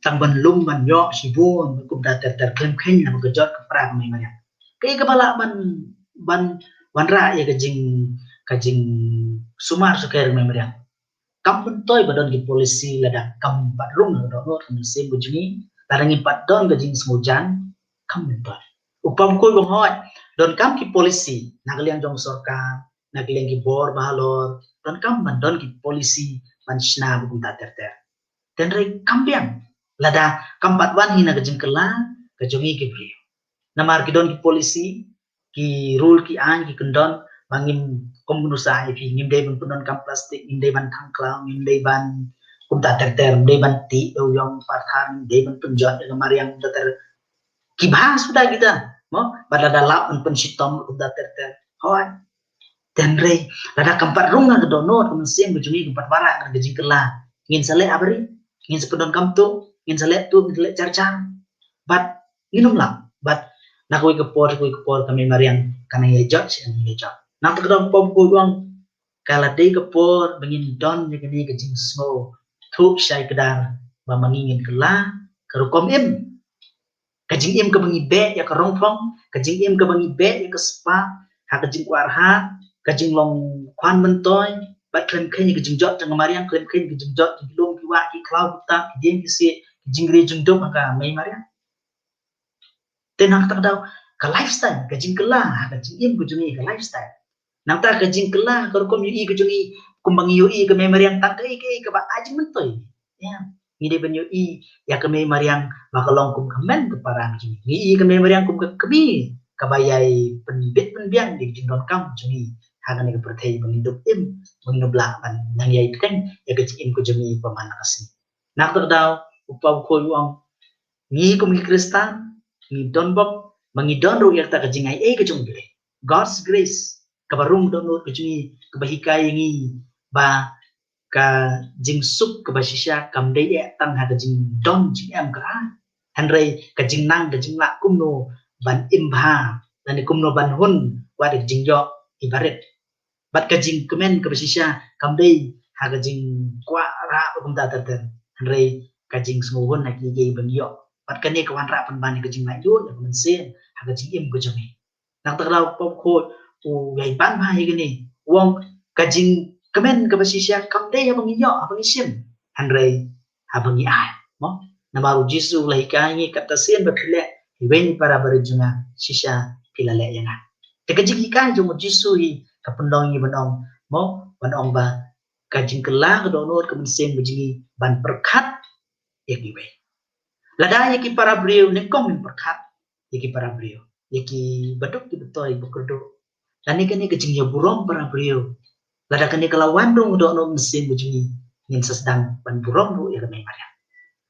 Tang ban lum ban ïoh shibun, kumta ter ter, khlem khein lada ka jot ka pra ka mei mariang. Kaei kaba lah ban, ban wanrah ïa ka jing, ka jingsumar sukher ka mei mariang. Kam myntoi ba don ki policy lada kam pat rung ka dohnud ka mynsiem ka jong ngi, lada ngim pat don ka jingsngewjan, kam myntoi. U Kpa Bakhuid u ong hooid, donkam ki policy na ka liang jong sorkar, na ka liang ki bor bahalor, donkam ban don ki policy ban shna ba kumta ter ter. Hynrei kam biang lada kam pat wan hi na ka jingkylla ka jong ngi ki briew. Namar ki don ki policy, ki rule, ki aiñ, ki kyndon, ba ngim, kum ngi nusah ïa phi, ngim dei ban pyndonkam plastik, ngim dei ban thang khlaw, ngim dei ban kumta ter ter, ngim dei ban tih da u ïong partner, ngim dei ban pynjot ïa ka mariang kumta ter. Ki bha suda kita, mo, bad lada lap ban pynshitom kumta ter ter. Hooid. Hynrei lada kam pat rung ka dohnud ka mynsiem ka jong ngi, kam pat wanrah ka jingkylla, ngin sa leh ha bari, ngin sa pyndonkam tuh, ngin sa leh tuh, ngin sa leh jar jar. Bad ngin ym lah, bad na kawei ka por, kawei ka por ka mei mariang kan nang ïa jot, kan nang ïa jot. Nangta ka daw ka pom, ka ong, ka la dei ka por ba ngin don ïa kane ka jingsngewthuh shai kdar ba ma ngi ngin kylla ka rukom im. Ka jingim kaba ngi beh ïa ka rongphong, ka jingim kaba ngi beh ïa ka spah, ha ka jingkwah rhah, ka jinglong khwan myntoi, bad khlem kheiñ ka jingjot jong ka mariang, khlem kheiñ ka jingjot jong ki lum ki wah, ki khlaw ki tap, ki dieng ki siej, ki jingri jingdum ha ka mei mariang. Te nangta ka daw ka lifestyle, ka jingkylla, ka jingim ka jong ngi, ka lifestyle. Nangta ka jingkylla, ka rukom ïohi ka jong ngi, kumba ngi ïohi ka mei mariang tang kaei kaei kaba ai jingmyntoi. Ïa, ngi dei ban ïohi ïa ka mei mariang ba ka long kum ka mei ka para ka jong ngi. Ngi ïohi ka mei mariang kum ka kmie kaba ïai pynbit pynbiang ïa ka jingdonkam jong ngi ha kane ka pyrthei ba ngin dup im, ba ngin dup lah ban nang ïai pyrkhat ïa ka jingim ka jong ngi ba man la ka sngi. Nangta ka daw u Paul u ong, ngi kum ki Khristan ngi don bok, ba ngi don ruh ïa kata ka jingai ei ka jong U Blei, God's grace, kaba rung dohnud ka jong ngi, kaba hikai ïa ngi ba ka jingsuk kaba shisha kam dei eh tang ha ka jingdon jingem ka, hynrei ka jingnang ka jinglah kumno ban im bha, lane kumno ban hun wat ka jingïoh i barit. Bad ka jingkmen kaba shisha kam dei ha ka jingkwah rah kumta ter ter, hynrei ka jingsngewhun ha kiei kiei ba ngi ïoh. Bad kane ka wanrah pynban ïa ka jinglaitluid ïa ka mynsiem ha ka jingim ka jong ngi. Nangta ka daw u Paul u ïai ban bha ïa kane, u ong ka jingkmen kaba shisha kam dei haba ngi ïoh, haba ngi shim, hynrei haba ngi ai, mo. Namar u Jisu u la hikai ngi, katta sien ba phi leh ïa uwei na ki para barit jong nga, shisha phi la leh ïa nga. Te ka jinghikai jong u Jisu hi ka pynlong ïa ngi ban ong, mo, ban ong ba ka jingkylla ka dohnud ka mynsiem ka jong ngi ban pyrkhat ïa kiwei. Lada ïa ki para briew, nyngkong ngin pyrkhat ïa ki para briew, ïa ki baduk ki batoi ba kyrduh. Lane kane ka jingïaburom para briew, lada kane ka la wan rung dohnud mynsiem ka jong ngi, ngin sa sdang ban burom ruh ïa ka mei mariang.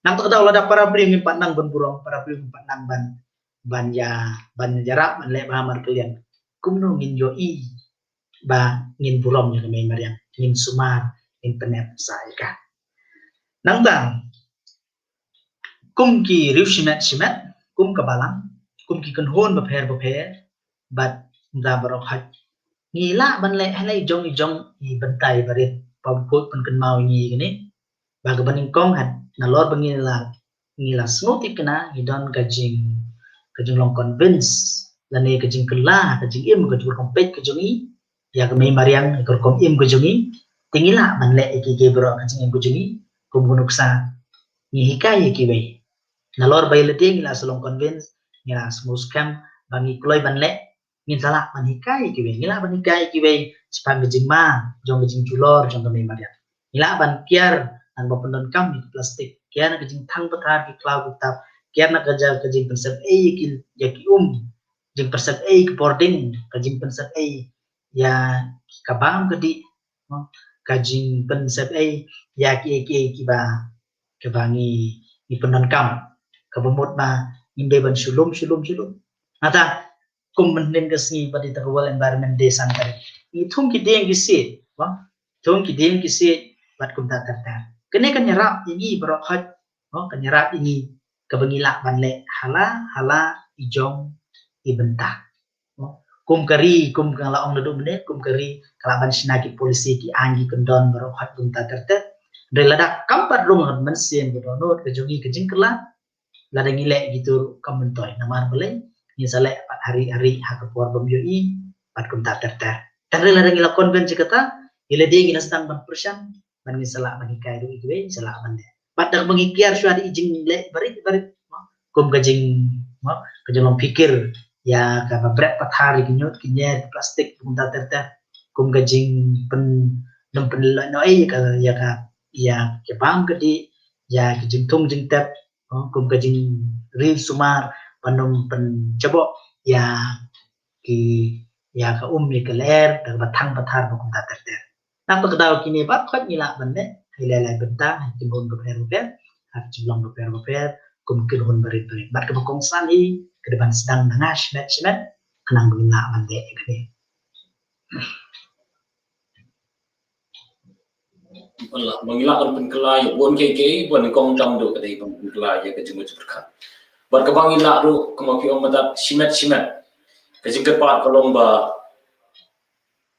Nangta ka daw lada para briew ngim pat nang ban burom, para briew ngim pat nang ban, ban ïa, ban ïarap, ban leh bha markylliang, kumno ngin ïohi ba ngin burom ïa ka mei mariang, ngin sumar, ngin pynneh pynsah ïa ka. Nangta kum ki riew shimet shimet, kum ka balang, kum ki kynhun bapher bapher, bad kumta baroh hoi, ngi lah ban leh hangne jong i jong i bynta i barit. Paul u pynkynmaw ïa ngi kane ba kaba nyngkong, nalor ba ngi la, ngi la sngewtynnad, ngi don ka jing, ka jinglong convince, lane ka jingkylla, ka jingim, ka jingpeit ka jong ngi ïa ka mei mariang, ïa ka rukom im ka jong ngi, te ngi lah ban leh ïa kiei kiei baroh ha ka jingim ka jong ngi kum u nuksa, ngi hikai ïa kiwei. Nalor ba ïa lade ngi la sa long convince, ngi la sngewskhem ba ngi kloi ban leh, ngin sa lah ban hikai ïa kiwei, ngi lah ban hikai ïa kiwei shaphang ka jingma jong ka jingjulor jong ka mei mariang. Ngi lah ban kiar nang ba pyndonkam ïa ki plastik, kiar na ka jingthang pathar ki khlaw ki tap, kiar na ka ja, ka jingpynsep ei ïa ki, ïa ki um, jingpynsep ei ka bording, ka jingpynsep ei ïa ka bam ka dih, ka jingpynsep ei ïa kiei kiei kiba, kiba ngi, ngi pyndonkam, kaba mut ba ngim dei ban shu lum shu lum shu lum. Nangta kum mynhynnin ka sngi bad ïa ka World Environment Day san tarik, ngi thung ki dieng ki siej, mo, thung ki dieng ki siej bad kumta ter ter. Kane kan ïarap ïa ngi baroh hoi, mo, kan ïarap ïa ngi kaba ngi lah ban leh ha la ha la i jong i bynta. Kum ka ri, kum ka la ong naduh mynne, kum ka ri ka lah ban shna ki polisi, ki aiñ, ki kyndon baroh hoi kumta ter ter. Hynrei lada kam pat rung ha ka mynsiem ka dohnud ka jong ngi ka jingkylla, lada ngi leh kito ruh kam myntoi. Namar balei? Ngin sa leh pat ha ri ha ri ha ka por bym ïohi bad kumta ter ter. Hynrei lada ngi la convince ïa kata, ïa lade ngi la sdang ban pyrshang, ban ngin sa lah ban hikai ruh ïa kiwei, ngin sa lah ban leh. Bad da kaba ngi kiar shuwa da i jingleh barit barit, mo, kum ka jing, mo, ka jinglong phikir ïa kaba bret pathar ïa ki ñiut ki ñier, ki plastik, kumta ter ter, kum ka jingpyn, nym pynlehnohei ïa ka, ïa ka, ïa ka bam ka dih, ïa ka jingthung jingtep, mo, kum ka jingri sumar, ban nym pynjaboh ïa ki, ïa ka um ïa ka lyer da kaba thang pathar, mo, kumta ter ter. Nangta ka daw kine baroh hoi ngi lah ban leh ha ki lai lai bynta, ha ki kynhun bapher bapher, ha ki jinglong bapher bapher, kum ki kynhun barit barit. Bad kaba kongsan hi ka dei ban sdang na nga shimet shimet, khnang ba ngin lah ban leh ïa kane. Ba ngi lah ban pynkylla ïa bun kiei kiei, ba nyngkong tam duh ka dei ban pynkylla ïa ka jingmut jingpyrkhat. Bad kaba ngi lah ruh, kumba phi ong mynta, shimet shimet, ka jingkyrpad ka long ba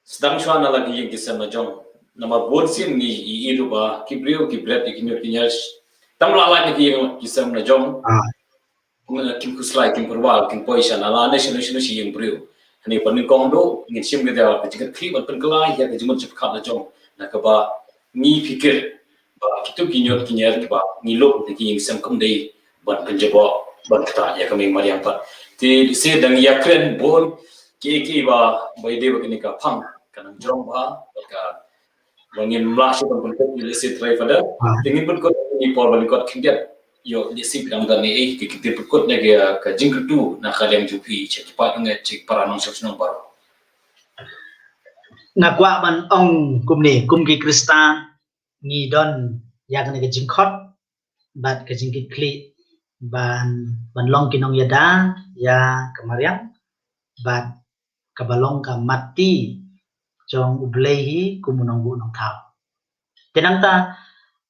sdang shuwa na la ki ïing ki sem la jong. Namar bun sien ngi ïohi ruh ba ki briew ki bret ïa ki ñiut ki ñier, tang la la ki ïing ki sem la jong. Kim khuslai, kim pyrwa, kim poi sha na la ne shano shano shi ïing briew. Kane pat nyngkong ruh ngin shim ka jingkitkhlieh ban pynkylla ïa ka jingmut jingpyrkhat la jong, na kaba ngi phikir ba kito ki ñiut ki ñiar kiba ngi lum na ki ïing sem kam dei ban pynjaboh ban ktah ïa ka Mei Mariang pat. Te lehse dang ïakren bun kiei kiei ba, ba ïadei bad kane ka phang, ka nang jrong bha, ka ba ngin mlah shuh ban pynkut ïa lehse trai pada. Ah. Te ngin pynkut ïa por ban kot khyndiat. Ïoh lehse phi dang don ei ei ki, ki tip pynkut na ka, ka jingkyntu na ka liang jong phi sha ki paid nongïaid, sha ki para nongshong shnong baroh. Nga kwah ban ong kumne, kum ki Khristan ngi don ïa kane ka jingkhot bad ka jingkitkhlieh ban, ban long ki nongïada ïa ka Mariang bad kaba long ka matti jong U Blei hi kum u nongbuh nongthaw. Te nangta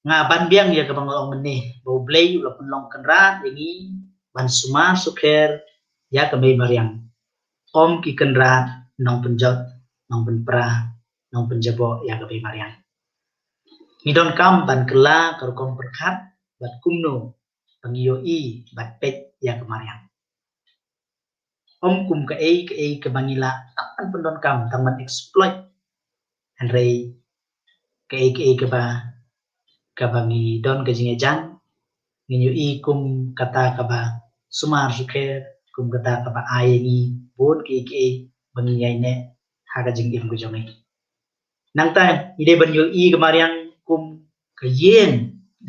nga ban biang ïa kaba nga ong mynne, ba U Blei u la pynlong kynrad ïa ngi ban sumar sukher ïa ka Mei Mariang, ym ki kynrad nongpynjot, nongpynpra, nongpynjaboh ïa ka Mei Mariang. Ngi donkam ban kylla ka rukom pyrkhat bad kumno ba ngi ïohi bad peit ïa ka Mariang. Ym kum kaei kaei kaba ngi lah tang ban pyndonkam, tang ban exploit. Hynrei kaei kaei kaba, kaba ngi don ka jingïajan, ngi ïohi kum kata kaba sumar sukher, kum kata kaba ai ïa ngi bun kaei kaei ba ngi ïaineh ha ka jingim ka jong ngi. Nangta ngi dei ban ïohi ka Mariang kum ka ïing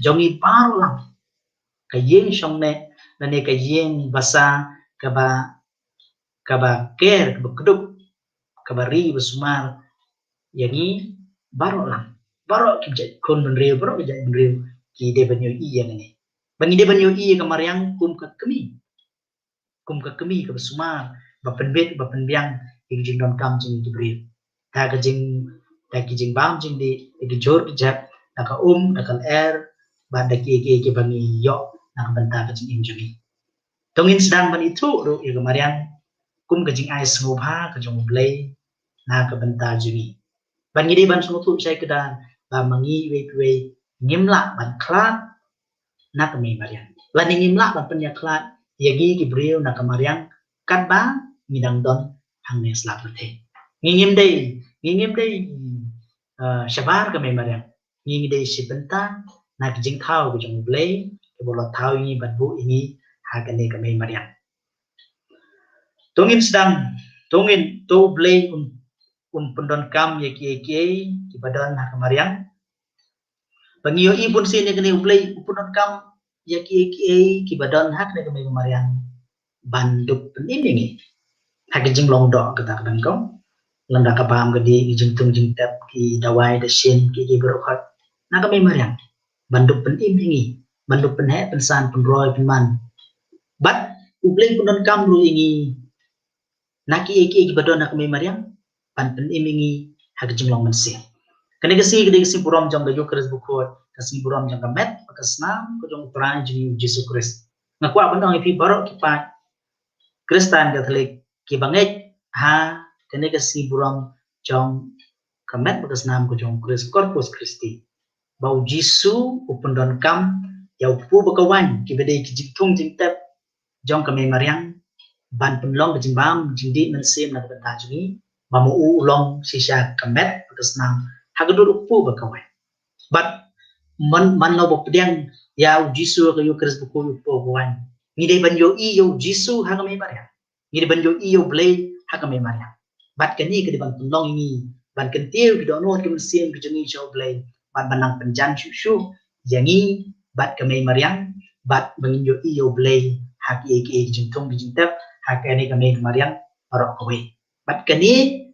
jong ngi baroh lang, ka ïing shongneh, lane ka ïing basa kaba, kaba ker, kaba kdup, kaba ri, ba sumar ïa ngi baroh lang. Baroh ki jait khun bynriew, baroh ki jait bynriew ki dei ban ïohi ïa ngi. Ba ngi dei ban ïohi ïa ka Mariang kum ka kmie, kum ka kmie kaba sumar, ba pynbit, ba pynbiang ïa ki jingdonkam jong ngi ki briew. Da ka jing, da ki jingbam jingdih, da ki jhur ki jhep, da ka um, da ka lyer, bad da kiei kiei kiba ngi ïoh na ka bynta ka jingim jong ngi. To ngin sdang ban ithuh ruh ïa ka Mariang kum ka jingai sngewbha ka jong U Blei na ka bynta jong ngi. Bad ngi dei ban sngewthuh shai kdar ba ma ngi iwei pa iwei ngim lah ban khlad na ka Mei Mariang, lane ngim lah ban pynïakhlad ïa ngi ki briew na ka Mariang katba ngi dang don hangne slap lynti. Ngi ngim dei, ngi ngim dei, eh, shabar ka Mei Mariang. Ngi ngi dei shi bynta na ki jingthaw ka jong U Blei, kaba u la thaw ïa ngi bad buh ïa ngi ha kane ka Mei Mariang. To ngin sdang, to ngin, to U Blei un, un pyndonkam ïa kiei kiei kiba don ha ka Mariang. Ba ngi ïohi bunsien ïa kane, U Blei u pyndonkam ïa kiei kiei kiba don ha kane ka Mei Mariang ban dup pynim ïa ngi ha ka jinglong doh kata ka ban kong. Lada ka bam ka dih, ki jingthung jingtep, ki dawai dashin, kiei kiei baroh khoit na ka Mei Mariang ban dup pynim ïa ngi, ban dup pynheh pynsan, pynroi pynman. Bad U Blei u pyndonkam ruh ïa ngi na kiei kiei kiba don ha ka Mei Mariang ban pynim ïa ngi ha ka jinglong mynsiem. Kane ka sngi ka dei ka sngi burom jong ka Ïukharist Bakhuid, ka sngi burom jong ka met bad ka snam ka jong U Trai jong ngi U Jisu Khrist. Nga kwah ban ong ïa phi baroh ki paid Khristan Katholik kiba ngeit ha kane ka sngi burom jong ka met bad ka snam ka jong U Khrist, Corpus Christi, ba U Jisu u pyndonkam ïa u kpu bad ka waiñ, kiba dei ki jingthung jingtep jong ka Mei Mariang, ban pynlong ka jingbam jingdih mynsiem na ka bynta jong ngi, ba ma u u long shisha ka met bad ka snam ha ka dur u kpu bad ka waiñ. Bad man, man la ba pdiang ïa U Jisu ha ka Ïukharist Bakhuid, u kpu bad ka waiñ, ngi dei ban ïohi ïa U Jisu ha ka Mei Mariang. Ngi dei ban ïohi ïa U Blei ha ka Mei Mariang. Bad kane ka dei ban pynlong ïa ngi ban kyntiew ki dohnud ki mynsiem ki jong ngi sha U Blei, bad ban nang pynjan shuh shuh ïa ngi bad ka Mei Mariang, bad ba ngin ïohi ïa U Blei ha kiei kiei ki jingthung ki jingtep ha kane ka Mei Mariang baroh kawei. Bad kane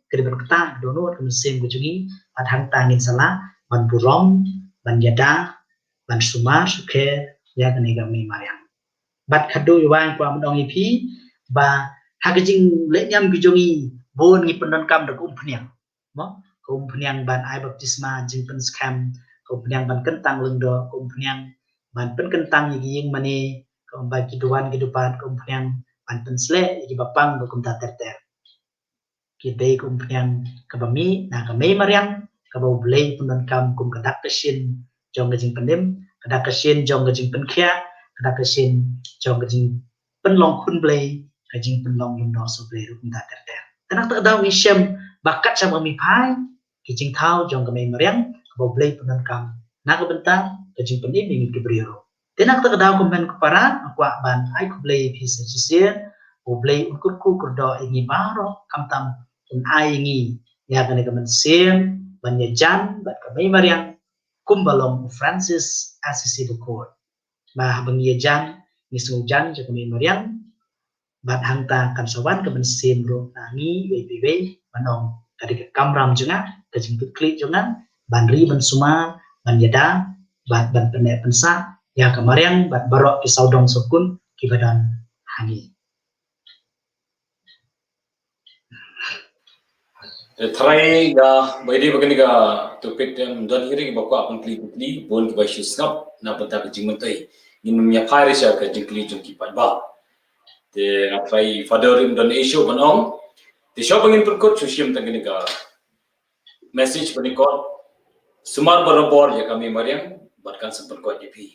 ka dei ban ktah ki dohnud ki mynsiem ki jong ngi, bad hangta ngin sa lah ban burom, ban ïada, ban sumar sukher ïa kane ka Mei Mariang. Bad khatduh, ïa wang kwah ban ong ïa phi ba ha ka jinglehniam ki jong ngi bun ngi pyndonkam da ka umphniang. Mo, ka umphniang ban ai baptisma, jingpynskhem, ka umphniang ban kyntang lyngdoh, ka umphniang ban pynkyntang ïa ki ïing mane, ka um ba ki duwan ki dupat, ka umphniang ban pynsleh ïa kiba pang, bad kumta ter ter. Ki dei ka umphniang kaba mih na ka Mei Mariang, kaba U Blei u pyndonkam kum ka dak ka shin jong ka jingpynim, ka dak ka shin jong ka jingpynkhiah, ka dak ka shin jong ka jingpynlong khun Blei, ka jingpynlong lyndoh sha U Blei ruh kumta ter ter. Te na kata ka daw ngi shem ba kat shaba ngi phai ki jingthaw jong ka Mei Mariang, kaba U Blei pyndonkam na ka bynta ka jingpynim ïa ngi ki briew ruh. Te na kata ka daw, ko hynmen ko para, nga kwah ban ai khublei ïa phi sa shisien. U Blei un kyrkhu kyrdoh ïa ngi baroh, khamtam un ai ïa ngi ïa kane ka mynsiem ban ïajan bad ka Mei Mariang kumba long u Francis Assisi bakhuid. Ba haba ngi ïajan, ngi sngewjan ïa ka Mei Mariang, bad hangta kan sa wan ka mynsiem ruh na ngi iwei pa iwei, ban ong ka dei ka kamram jong nga, ka jingkitkhlieh jong nga ban ri ban sumar, ban ïada bad ban pynneh pynsah ïa ka mariang bad baroh ki sawdong sawkun kiba don ha ngi. Te trai ga, ba ïadei bad kane ka topic te ym don hi re kiba kwah ban kylli kylli, bun kiba shu sngap na bynta ka jingmyntoi. Ngin ym ïa phai re sha ka jingkylli jong ki paidbah. Te nga trai Father ym don issue ban ong. Te shuwa ba ngin pynkut, shu shim tang kane ka message ba nyngkong. Sumar barabor ïa ka Mei Mariang bad kan sa pynkut ïa phi.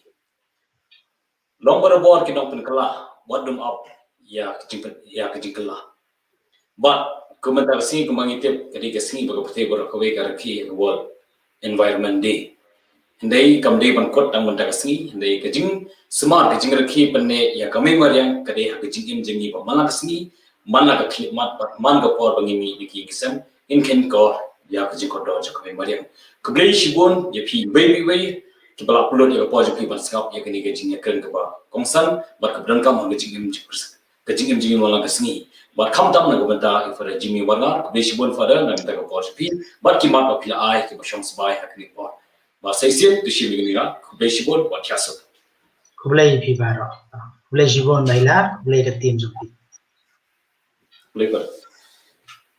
Long barabor ki nongpynkylla, wat dum ap ïa ka jing, ïa ka jingkylla. Bad kumta ka sngi, kumba ngi tip, ka dei ka sngi ba ka pyrthei baroh kawei ka rakhe ïa ka World Environment Day. Hynrei kam dei ban kut tang mynta ka sngi, hynrei ka jingsumar, ka jingrakhe pynneh ïa ka Mei Mariang ka dei ha ka jingim jong ngi ba man la ka sngi, man la ka khyllipmat bad man ka por ba ngi mih na ki ïing ki sem, ngin kheiñkor ïa ka jingkordor jong ka Mei Mariang. Khublei shibun ïa phi iwei pa iwei kiba la pynlut ïa ka por jong phi ban sngap ïa kane ka jingïakren kaba kongsan bad kaba donkam ha ka jingim jong, ka jingim jong ngi man la ka sngi. Bad khamtam na ka bynta i Father Jimmy Warngar, khublei shibun Father na ka bynta ka por jong phi bad ki mat ba phi la ai kiba shong sbai ha kane ka por. Bad sa shisien to shim ïa kane ka, khublei shibun bad thiah suk. Khublei phi baroh. Khublei shibun Bailar, khublei ka team jong phi. Khublei Father.